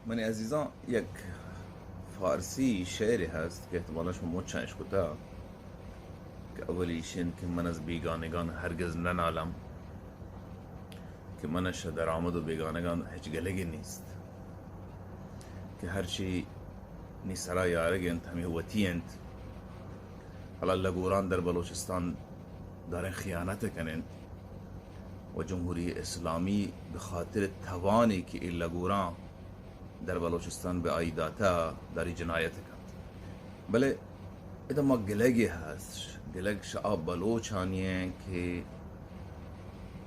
منی عزیزاں، یک فارسی شعرے ہست کہ احتمالاً شما مچاں اشکتہ کہ اولی ایش انت کہ من از بیگانگان ہرگز ننالم، کہ من شہ درآمد و بیگانگان ہچ گلگے نیست، کہ ہرچی نی سرا یارگ انت ہمے وتی انت۔ حالا لگوران در بلوچستان داریں خیانت کننت و جمہوری اسلامی بہ خاطر توانی کہ اے لگوران در بلوچستان بہ آئی داتہ داری جنایت کنت۔ بلے ادا ما گلگے ہست، گلگ شہ آ بلوچانی انت کہ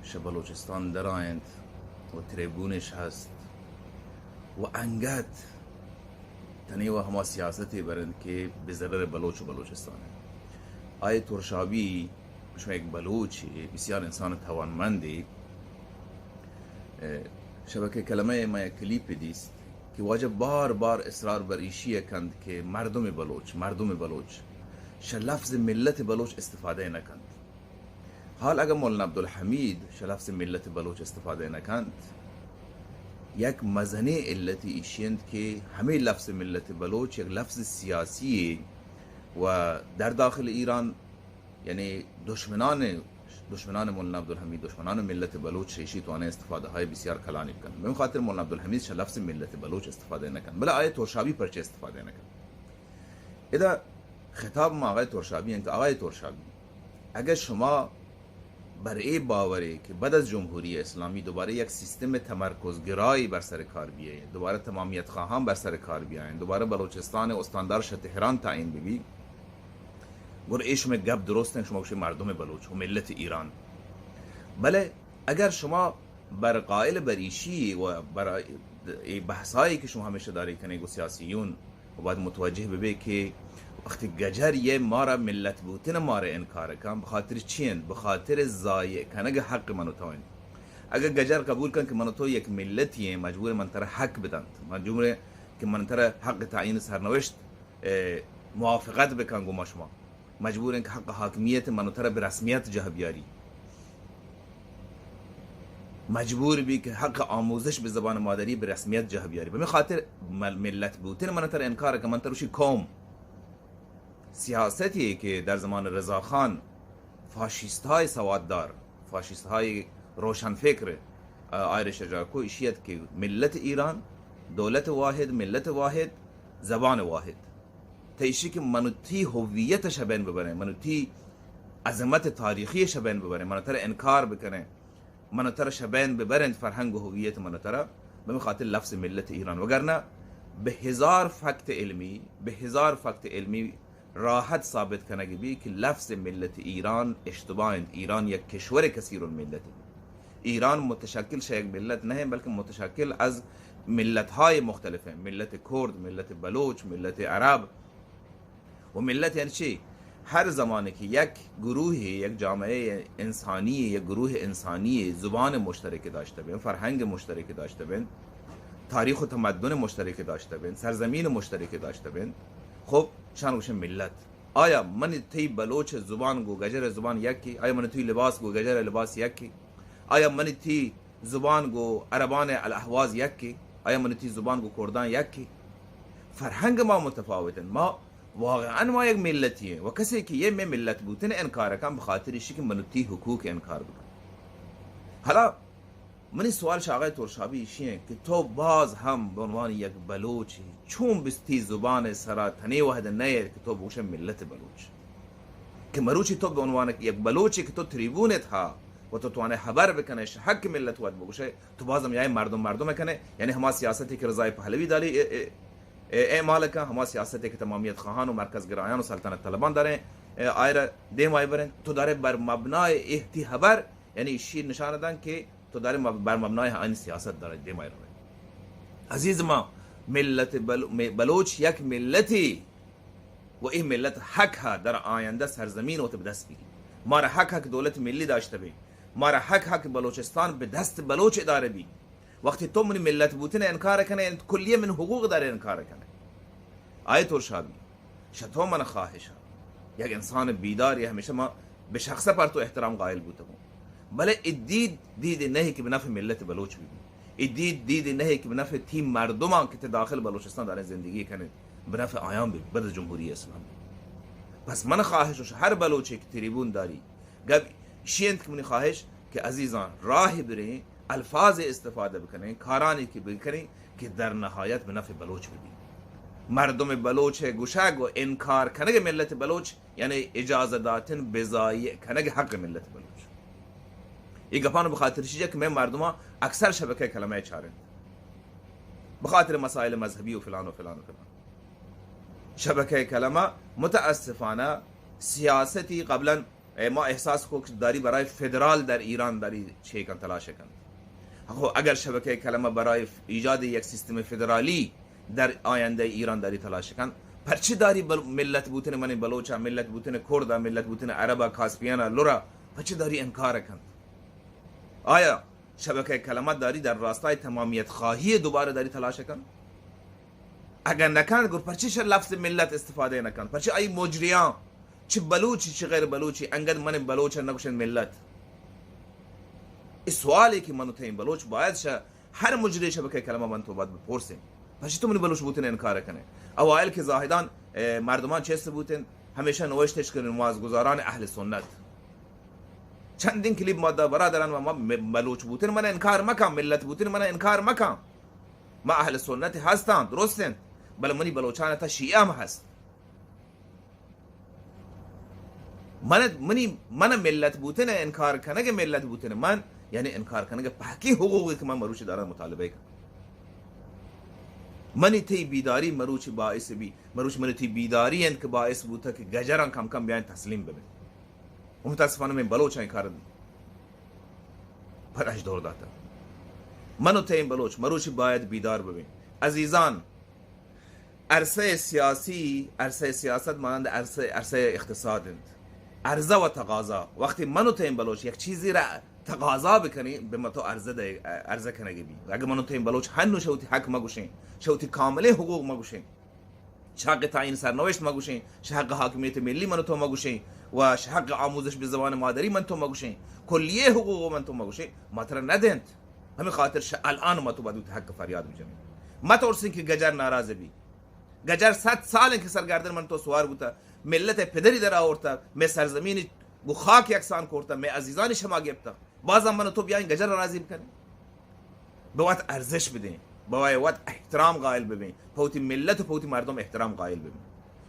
شہ بلوچستان درائینت و تریبونش ہست و انگت تنی و ہما سیاستے برنت کہ بہ ضرر بلوچ و بلوچستان انت۔ آئی ترشابی، شما یک بلوچے، بسیار انسان توانمندے۔ اه، شبکہ کلمہ ما یک کلیپے دیست کہ واجہ بار بار اصرار بر ایشی کنت کہ مردم بلوچ، مردم بلوچ، شہ لفظ ملت بلوچ استفادہ نہ کنت۔ حال اگہ مولانا عبدالحمید شہ لفظ ملت بلوچ استفادہ نہ کنت، یک مزنیں علتی ایشی انت کہ ہمے لفظ ملت بلوچ یک لفظ سیاسی و در داخل ایران، یعنی دشمنان، دشمنان مولانا عبدالحمید، دشمنان ملت بلوچ شہ ایشی توانیں استفادہ ہائے بسیار کلانی بکنت۔ بہ ہمے خاطر مولانا عبدالحمید شہ لفظ ملت بلوچ استفادہ نہ کنت، بلے آئی ترشابی پرچے استفادہ نہ کنت؟ ادا خطاب ما آقای ترشابی انت کہ آقای ترشابی، اگر شما بر اے باورے کہ بعد از جمہوری اسلامی دوبارہ یک سیستم تمرکز گرائی بر سر کار بیائے، دوبارہ تمامیت خواہان بر سر کار بیائیں، دوبارہ بلوچستان استاندار شہ تہران تعیین ببی، گڑا اے شمئے گپ درست انت، شما گوشے مردم بلوچ و ملت ایران۔ بلے اگر شما بر قائل بر ایشی و بر اے بحثائی کہ شما ہمیشہ داری کنے گو سیاسیون و باید متوجہ ببے کہ وقتی گجر یہ مارا ملت بوتن مارا انکار کن، بخاطر چی انت؟ بخاطر ضایع کنگ حق من و تو انت۔ اگر گجر قبول کن کہ من و تو یک ملتی ہیں، مجبور من ترا حق بدنت، مجبور کہ من ترا حق تعیین سرنوشت، اه، موافقت بکن گو ما شما، مجبور ہیں کہ حق حاکمیت من و ترا بہ رسمیت جہ بیاری۔ مجبور بی کہ حق آموزش بہ زبان مادری بہ رسمیت جہ بیاری۔ بہ ہمے خاطر مل-، ملت بوتن من تر انکار کہ من تر وشی قوم۔ سیاستی کہ در زمان رضا خان فاشیست های سواددار، فاشیست های روشنفکر، اه، آئرش جاکو ایشیت کہ ملت ایران، دولت واحد، ملت واحد، زبان واحد۔ تہ ایشی کہ من و تی ہویت شہ بین ببریں، من و تی عظمت تاریخی شہ بین ببریں، من و ترا انکار بکنیں، من و ترا شہ بین ببریں فرہنگ و ہویت من و ترا، بہ ہمے خاطر لفظ ملت ایران۔ وگرنہ بہ ہزار فکت علمی، بہ ہزار فکت علمی راحت ثابت کنگ بی کہ لفظ ملت ایران اشتباہ انت۔ ایران یک کشور کثیر الملت انت۔ ایران متشکل شہ یک ملت نہ انت، بلکہ متشکل از ملت های مختلف انت، ملت کرد، ملت بلوچ، ملت عرب۔ و ملت یعنی چی؟ ہر زمانے کہ یک گروہ، یک جامعہ انسانی، یک گروہ انسانی زبان مشترک داشتہ بین، فرہنگ مشترک داشتہ بین، تاریخ و تمدن مشترک داشتہ بین، سرزمین مشترک داشتہ بین، خب شان گوشن ملت۔ آیا من تئی بلوچ زبان گو گجر زبان یکی؟ آیا من تئی لباس گو گجر لباس یکی؟ آیا من تئی زبان گو عربان الاحواز یکی؟ آیا من تئی زبان گو کردان یکی؟ فرہنگ ما متفاوت انت۔ ما واقعاً ما یک ملتی ہیں و کسی کہ یہ میں ملت بوتن انکار کن بخاطر ایشی کہ من تئی حقوق انکار بکن۔ حالا منی سوال شہ آقای ترشابی ایشی ہیں کہ تو باز ہم بہ عنوان یک بلوچی چون بستی زبان سرا تنے وحد نئے کہ تو بوشے ملت بلوچ؟ کہ مروچی تو بہ عنوان یک بلوچی کہ تو تریبون تھا و تو توانے حبر بکنے، شہ حق ملت وت بگوشے، تو باز ہم یای مردم مردم کنے، یعنی ہما سیاستی کہ رضای پہلوی دالی اے، اے، اے، اعمال کن، ہما سیاستی کہ تمامیت خواہان و مرکز گرایان و سلطنت طلبان داریں، اے، آئرہ دیم آئی بریں، تو دارے بر مبنای احتی حبر، یعنی ایشی نشان دن کہ تو دارے مب-، بر مبنای آئین سیاست دارے دیم آئی روے۔ عزیز ما، ملت بل-، می-، بلوچ یک ملتی و اے ملت حق ہا در آیندہ سرزمین وت بہ دست بگی۔ مارا حق ہا کہ دولت ملی داشتہ بیں۔ مارا حق ہا کہ بلوچستان بہ دست بلوچ ادارہ بی۔ وقتی تو منی ملت بوتن انکار کنے، انت کلیہ من حقوق دارے انکار کنے۔ آئے ترشابی، شہ تو من خواہش ہا۔ یک انسان بیدار یا ہمیشہ ما بہ شخص پر تو احترام قائل بوتگوں۔ بلے اے دید، دید نہیں کہ بہ نفع ملت بلوچ بی۔ اے دید، دیدے نہ کہ بہ نفع تی مردمان کہ تی داخل بلوچستان داریں زندگی کنیں، بہ نفع آیان بہ، بعد از جمہوری اسلام۔ پس من خواہش اش ہر بلوچے کہ تریبون داری، گپ ایشی انت کہ منی خواہش کہ عزیزان راہ بریں، الفاظ استفادہ بکنیں، کارانی کہ بکنیں کہ در نہایت بہ نفع بلوچ ببی۔ مردم بلوچ گوشگ و انکار کنگ ملت بلوچ یعنی اجازہ داتن بزائی کنگ حق ملت بلوچ۔ اے گپان بخاطر چیزے کہ میں مردمان اکثر شبکہ کلمہ چارن بخاطر مسائل مذہبی و فلان و فلان و فلان۔ شبکہ کلمہ متاسفانہ سیاستی قبلاً، اے، ما احساس کو کہ داری برای فدرال در ایران داری چیکن تلاش کن۔ خو اگر شبکہ کلمہ برای ایجاد یک سیستم فدرالی در آیندہ ایران داری تلاش کن، پرچی داری بل-، ملت بوتن من بلوچا، ملت بوتن کردا، ملت بوتن عربا، کاسپیانا، لورا، پرچی داری انکار کن؟ آیا شبکہ کلمہ داری در راستای تمامیت خواہی دوبارہ داری تلاش کن؟ اگر نکن، گڑا پرچی شہ لفظ ملت استفادہ نکن؟ پرچی آئی مجریان چہ بلوچی، چہ غیر بلوچی، انگت من بلوچ نگوشن ملت؟ اے سوالے کہ من و تئیں بلوچ باید شہ ہر مجری شبکہ کلمہ من تو باید بپرسیں۔ پرچی تو منی بلوچ بوتن انکار کنے؟ اوائل کہ زاہدان، اے، مردمان چست بوتن، ہمیشہ نوشتش کہ نمازگزاران اہل سنت۔ چندین کلیپ ما دا برادران و ما م-، بلوچ بوتن من انکار مکن، ملت بوتن من انکار مکن۔ ما اہل سنت ہستاں، درست انت، بلے منی بلوچان تا شیعہ ہم ہست۔ من، منی، من ملت بوتن انکار کنگ ملت بوتن من، یعنی انکار کنگ پہکی حقوقی کہ من مروچی داران مطالبہ کن۔ منی تئی بیداری مروچی باعث بی، مروچی منی تئی بیداری انت کہ باعث بوتا کہ گجران کم کم بیاین تسلیم ببین۔ و متاسفانہ من بلوچ این کار پرش دور داتا۔ من و تئیں بلوچ مروچی باید بیدار ببین۔ عزیزان، عرصہ سیاسی، عرصہ سیاست مانند عرصہ، عرصہ اقتصاد انت۔ عرضہ و تقاضا۔ وقتی من و تئیں بلوچ یک چیزی را تقاضا بکنی، بہ من تو عرضہ دے، عرضہ کنگی بی۔ اگہ من و تئیں بلوچ ہنو شہ وتی حق مگوشیں، شہ وتی کاملیں حقوق مگوشیں، شہ حق تعیین سرنوشت مگوشیں، شہ حق حاکمیت ملی من تو مگوشیں و شہ حق آموزش بہ زبان مادری من تو مگوشیں، کلیہ حقوق من تو مگوشیں، ما ترا ندینت۔ ہمے خاطر شہ الان ما تو باید وتی حق فریاد بجنیں۔ مترسیں کہ گجر ناراض بی۔ گجر صد سال انت کہ سرگردن من تو سوار بوتا، ملت پدری در آورتا، مئے سرزمین گو خاک یکسان کرتا، مئے عزیزانی شما گپتا۔ بازم من و تو بیاین گجر را راضی بکنیں۔ بہ وت ارزش بدیں، بہ وت احترام قائل ببیں، پہ وتی ملت و پہ وتی مردم احترام قائل ببیں۔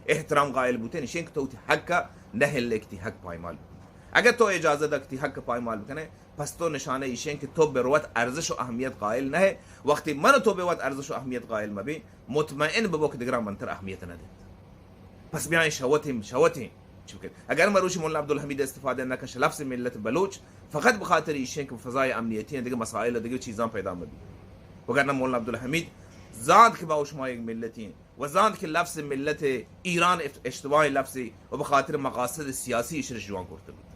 احترام قائل بوتن ایشیں کہ تو وتی حق نہ ہلے کہ تی حق پائمال بکن۔ اگر تو اجازہ دا کہ تی حق پائمال بکنے، پس تو نشانہ ایشیں کہ تو بروت ارزش و اہمیت قائل نہ ہے۔ وقتی من و تو بروت ارزش و اہمیت قائل مبیں، مطمئن ببو کہ دگراں منتر اہمیت نہ دنت۔ پس بیائیں شوتیں، شوتیں۔ چونکہ اگر مروچی مولانا عبدالحمید استفادہ نہ کن شہ لفظ ملت بلوچ، فقط بخاطر ایشیں کہ فضای امنیتی ہیں، دیگہ مسائل و دیگہ چیزاں پیدا مبی۔ وگرنہ مولانا عبدالحمید زانت کہ ما و شما یک ملتی ہیں و زانت کہ لفظ ملت ایران اف-، اشتباہ لفظی و بخاطر مقاصد سیاسی اشرش جوان کرتے بود۔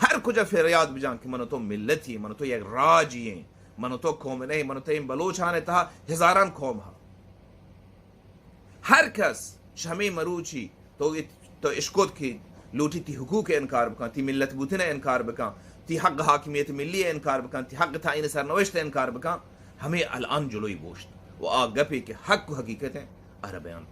ہر کجا فریاد بجان کہ من و تو ملتی ہیں، من و تو یک راجی ہیں، من و تو قوم نہیں، من و تو این بلوچان تہا ہزاران قوم ہا۔ ہر کس شہ ہمے مروچی تو ات-، تو اشکت کہ لوٹی تی حقوق انکار بکن، تی ملت بوتن انکار بکن، تی حق حاکمیت ملی انکار بکن، تی حق تعیین سرنوشت انکار بکن، ہمے الان جلوی بوشت و آ گپے کہ حق و حقیقت ہیں، آرا بیان